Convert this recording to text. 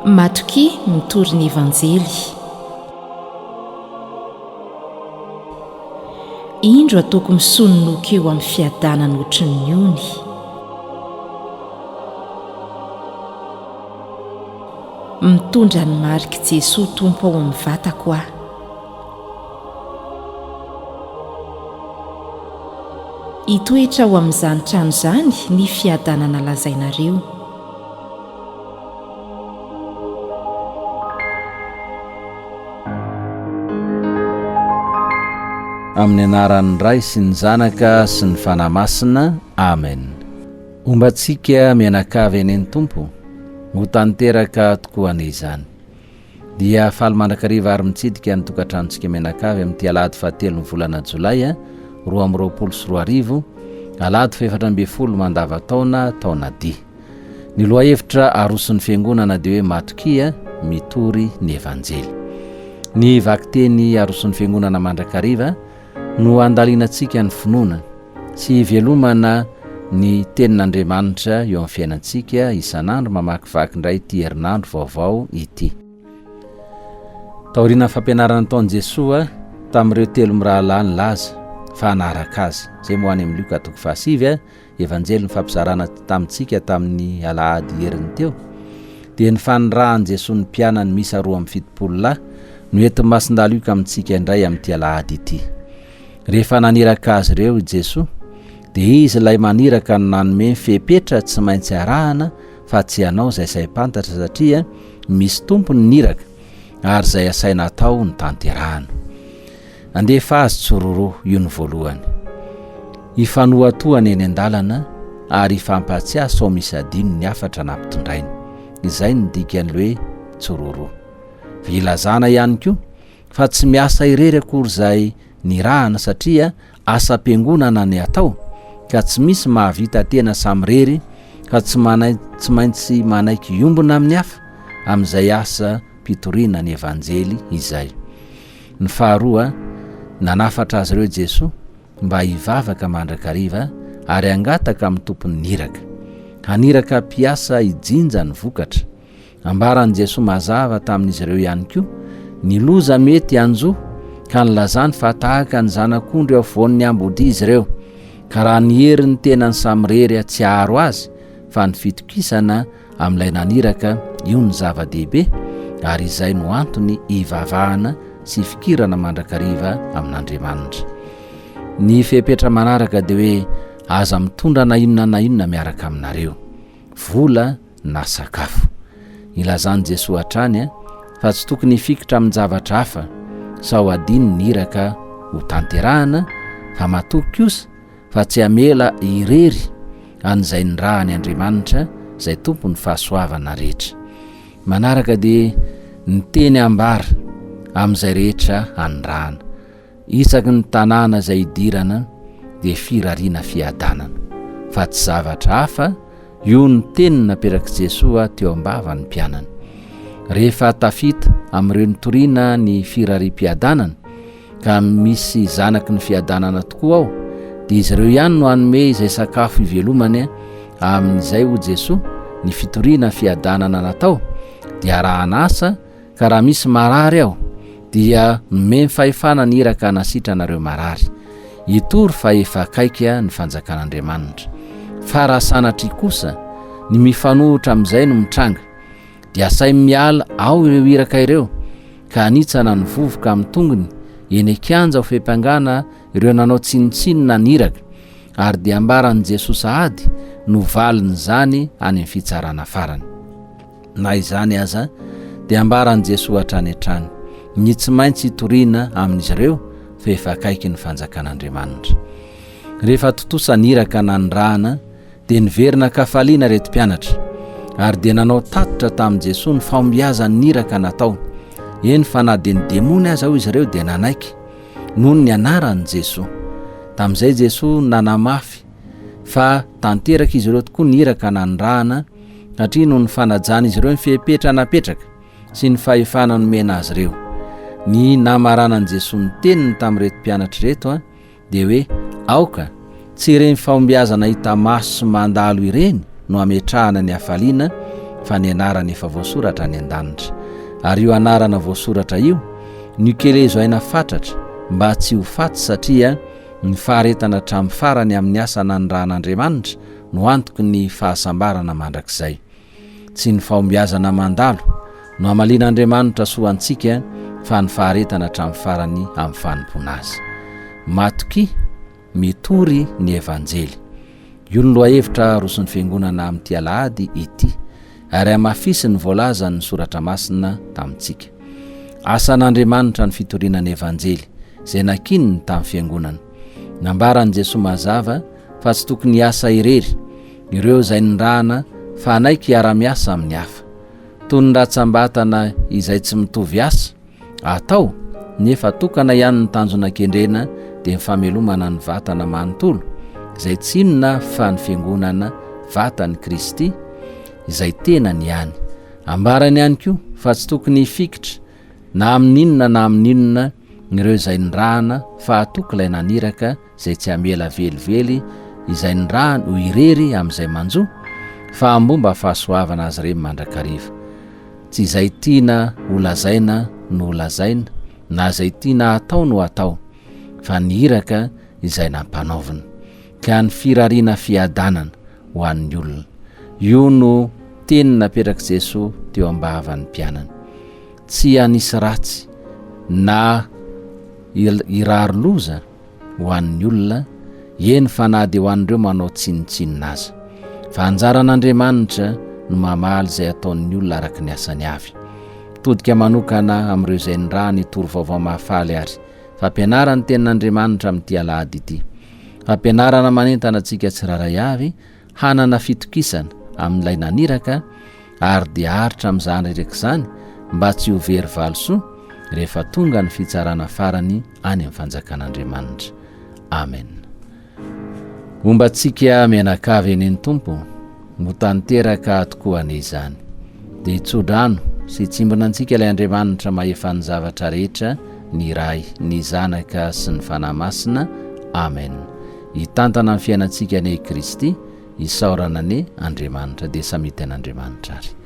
Matokia mitory ny Evanjely. Indro ataoko misononoka eo amin'ny fiadanana ohatry ny ony. Mitondra ny marik'i Jesoa Tompo ao amin'ny vatako aho. Hitoetra ao amin'izany trano izany ny fiadanana lazainareo. Amin'ny anaran'ny Ray sy ny Zanaka sy ny Fanahy Masina. Amen. Homba antsika mianakavy anie ny Tompo, ho tanteraka tokoa anie izany. Dia faly mandrakariva ary mitsidika ny tokantranontsika mianakavy amin'ity alahady fahatelon'ny volana jolay 2022, alahady fahefatra ambin'ny folo mandava-taona, taona dia. Ny lohahevitra aroson'ny Fiangonana dia hoe Matokia, mitory ny Evanjely. Ny vakiteny aroson'ny Fiangonana mandrakariva no andalinantsika ny finoana sy hivelomana ny Tenin'Andriamanitra eo amin'ny fiainantsika isan'andro mamakivaky indray ity herinandro vaovao ity. Taorian'ny fampianarana nataon'i Jesoa tamin'ireo telo mirahalahy nilaza fa hanaraka azy, izay moa any amin'ny Lioka toko fahasivy, Evanjely nifampizarana tamintsika tamin'ny alahady heriny teo, dia ny fanirahan'i Jesoa ny mpianany miisa 72 lahy no entin'i Masindahy Lioka amintsika indray amin'ity alahady ity. Rehefa naniraka azy ireo i Jesoa, dia Izy ilay maniraka no nanome ny fepetra tsy maintsy arahana fa tsy hanao izay saim-pantatra satria misy tompony ny iraka ary izay asaina atao no tanterahana. Andefa azy tsororo, io no voalohany. Hifanohatohana eny an-dalana ary hifampahatsiahy sao misy adino ny hafatra nampitondrainy. Izay no dikan'ilay hoe tsororo. Ilazana ihany koa fa tsy miasa irery akory izay nirahana satria asam-piangonana ny atao ka tsy misy mahavita tena samirery fa tsy tsy maintsy manaiky hiombona amin'ny hafa amin'izay asa mpitoriana ny Evanjely izay. Ny faharoa, nanafatra azy ireo Jesoa mba hivavaka mandrakariva ary hangataka amin'ny Tompon'ny iraka. Haniraka mpiasa hijinja ny vokatra. Ambaran'i Jesoa mazava tamin'izy ireo ihany koa ny loza mety hanjo ka nilazany fa tahaka ny zanak'ondry eo afovoan'ny ambodia izy ireo ka raha ny herin'ny tenany samirery tsy haharo azy fa ny fitokisana amin'ilay naniraka, io no zava-dehibe ary izay no antony hivavahana sy hifikirana mandrakariva amin'Andriamanitra. Ny fepetra manaraka dia hoe aza mitondra na inona na inona miaraka aminareo, vola na sakafo. Ilazan'i Jesoa hatrany fa tsy tokony hifikitra amin-javatra hafa sao hadino ny iraka ho tanterahana fa matoky kosa fa tsy hamela irery an'izay nirahany Andriamanitra izay tompon'ny fahasoavana rehetra. Manaraka dia ny teny ambara amin'izay rehetra anirahana. Isaky ny tanàna izay idirana dia firariana fiadanana, fa tsy zavatra hafa, io no teny naperak'i Jesoa teo am-bavan'ny mpianany. Rehefa tafita amin'ireo nitoriana ny firariam-piadanana, ka misy zanaky ny fiadanana tokoa ao, dia izy ireo ihany no hanome izay sakafo ivelomany amin'izay hoy Jesoa, ny fitoriana fiadanana natao dia arahana asa ka raha misy marary ao dia nomeny fahefana ny iraka hanasitrana ireo marary, hitory fa efa akaiky ny fanjakan'Andriamanitra. Fa raha sanatria kosa ny mifanohitra amin'izay no mitranga dia asainy miala ao ireo iraka ireo ka hanitsana ny vovoka amin'ny tongony eny an-kianja ho fiampangana ireo nanao tsinontsinona ny iraka, ary dia ambaran'i Jesoa sahady no valin'izany any amin'ny fitsarana farany. Na izany aza, dia ambaran'i Jesoa hatrany hatrany ny tsy maintsy hitoriana amin'izy ireo fa efa akaiky ny fanjakan'Andriamanitra. Rehefa tontosa ny iraka nanirahana, Dia niverina an-kafaliana ireto mpianatra, ary dia nanao tatitra tamin'i Jesoa ny fahombiazan'ny iraka natao. Eny fa na dia ny demony aza hoy izy ireo dia nanaiky, noho ny anaran'i Jesoa. Tamin'izay Jesoa nanamafy fa tanteraka izy ireo tokoa ny iraka nanirahana, satria noho ny fanajan'izy ireo ny fepetra napetraka sy ny fahefana nomena azy ireo. Ny namaranan'i Jesoa ny teniny tamin'ireto mpianatra ireto dia hoe aoka tsy ireny fahombiazana hita maso sy mandalo ireny no hametrahana ny hafaliana. fa ny anarany efa voasoratra any an-danitra. Ary io anarana voasoratra io no ikelezo aina fatratra mba tsy ho faty satria ny faharetana hatramin'ny farany amin'ny asa nanirahan'Andriamanitra no antoky ny fahasambarana mandrakizay. Tsy ny fahombiazana mandalo no hamalian'Andriamanitra soa antsika fa ny faharetana hatramin'ny farany amin'ny fanompoana Azy. Matokia, mitory ny Evanjely. Io no lohahevitra aroson'ny Fiangonana amin'ity alahady ity ary hamafisiny ny voalazan'ny Soratra Masina tamintsika. Asan'Andriamanitra ny fitoriana ny Evanjely izay nakininy tamin'ny Fiangonana. Nambaran'i Jesoa mazava fa tsy tokony hiasa irery ireo izay nirahana fa hanaiky hiara-miasa amin'ny hafa. Toy ny ratsam-batana izay tsy mitovy asa atao nefa tokana ihany ny tanjona kendrena dia ny famelomana ny vatana manontolo izay tsy inona fa ny fiangonana vatan'i Kristy izay tenany ihany. Ambarany ihany koa fa tsy tokony hifikitra na amin'inona na amin'inona ireo izay nirahana fa hatoky ilay naniraka izay tsy hamela velively izay nirahany ho irery amin'izay manjo, fa hambomba fahasoavana azy ireny mandrakariva. Tsy izay tiana ho lazaina no ho lazaina, na izay tiana hatao no hatao, fa ny iraka izay nampanaovina. Ka ny firariana fiadanana ho an'ny olona. Io no teny napetrak'i Jesoa teo am-bavan'ny mpianany. Tsy hanisy ratsy na hirary loza ho an'ny olona, eny fa na dia ho an'ireo manao tsinontsinona aza. Fa anjaran'Andriamanitra no mamaly izay ataon'ny olona araka ny asany avy. Mitodika manokana amin'ireo izay nirahany hitory vaovao mahafaly ary fampianarana ny tenin'Andriamanitra amin'ity alahady ity. Fampianarana manentana antsika tsirairay avy hanana fitokisana amin'ilay naniraka ary dia haharitra amin'izany iraka izany mba tsy ho very valisoa rehefa tonga ny fitsarana farany any amin'ny fanjakan'Andriamanitra. Amen. Homba antsika mianakavy anie ny Tompo, ho tanteraka tokoa anie izany. Dia hitso-drano sy hitsimbina antsika ilay Andriamanitra mahefa ny zavatra rehetra, ny Ray, ny Zanaka sy ny Fanahy Masina. Amen. Hitantana ny fiainantsika anie i Kristy, Isaorana anie Andriamanitra dia samia tena Andriamanitra ary.